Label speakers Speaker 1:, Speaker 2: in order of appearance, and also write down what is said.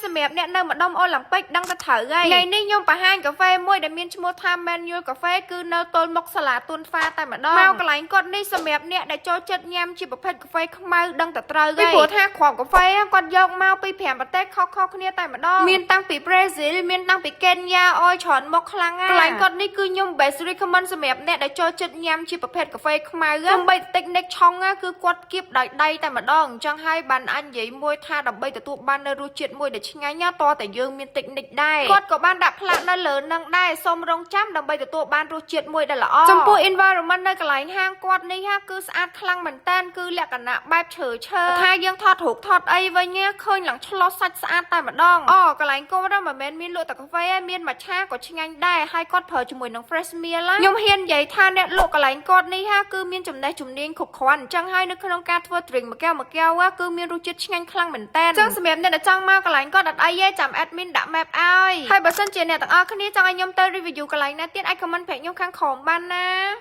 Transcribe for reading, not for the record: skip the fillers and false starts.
Speaker 1: សម្រាប់អ្នកនៅម្ដុំអូឡាំពិកដឹងតែត្រូវហើយថ្ងៃនេះខ្ញុំបង្ហាញកាហ្វេមួយដែលមានឈ្មោះថា Manual Cafe គឺនៅទល់មុខសាលាទួនហ្វាតែម្ដងមកកន្លែងគាត់នេះសម្រាប់អ្នកដែលចូលចិត្តញ៉ាំជាប្រភេទកាហ្វេខ្មៅដឹងតែត្រូវហើយពីព្រោះថាគ្រាប់កាហ្វេគាត់យកមកពី5ប្រទេសខុសៗគ្នាតែម្ដងមានតាំងពីប្រេស៊ីលមានតាំងពីកេនយ៉ាអយច្រើនមកខ្លាំងណាស់កន្លែងគាត់នេះគឺខ្ញុំ best recommend សម្រាប់អ្នកដែលចូលចិត្តញ៉ាំជាប្រភេទកាហ្វេខ្មៅសូម្បី technique ឆុងគឺគាត់គៀបដោយដៃតែម្ដងអញ្ចឹងហើយបានអាចនិយាយមួយថាដើម្បីទទួលបាននូវរសជាតិមួយដែលឆ្ងាញ់ណាតើតែយើងមាន technique ដែរគាត់ក៏បានដាក់ផ្លាកនៅលើនឹងដែរសូមរងចាំដើម្បីទទួលបានរសជាតិមួយដែលល្អចំពោះ environment នៅកន្លែងហាងគាត់នេះហាគឺស្អាតខ្លាំងមែនតើគឺលក្ខណៈបែបឈើឈើថាយើងថតរូបថតអីវិញឃើញឡើងឆ្លោះសាច់ស្អាតតែម្ដងអូកន្លែងគាត់មិនមែនមានលក់តែកាហ្វេទេមានម៉ាឆាក៏ឆ្ងាញ់ដែរហើយគាត់ប្រើជាមួយនឹង fresh milk ខ្ញុំហ៊ាននិយាយថាអ្នកលក់កន្លែងគាត់នេះហាគឺមានចំណេះជំនាញគ្រប់គ្រាន់អញ្ចឹងហើយនៅក្នុងការធ្វើ drink មួយកែវមួយកែវគឺមានរសជាតិឆ្ងាញ់ខ្លាំងមែនតើអញ្ចឹងសម្រាប់អ្នកដែលចង់មកកន្លែងគាត់អត់អីទេចាំ admin ដាក់ map ឲ្យហើយបើសិនជាអ្នកទាំងអស់គ្នាចង់ឲ្យខ្ញុំទៅ review កន្លែងណាទៀតអាច comment ប្រាប់ខ្ញុំខាងក្រោមបានណា។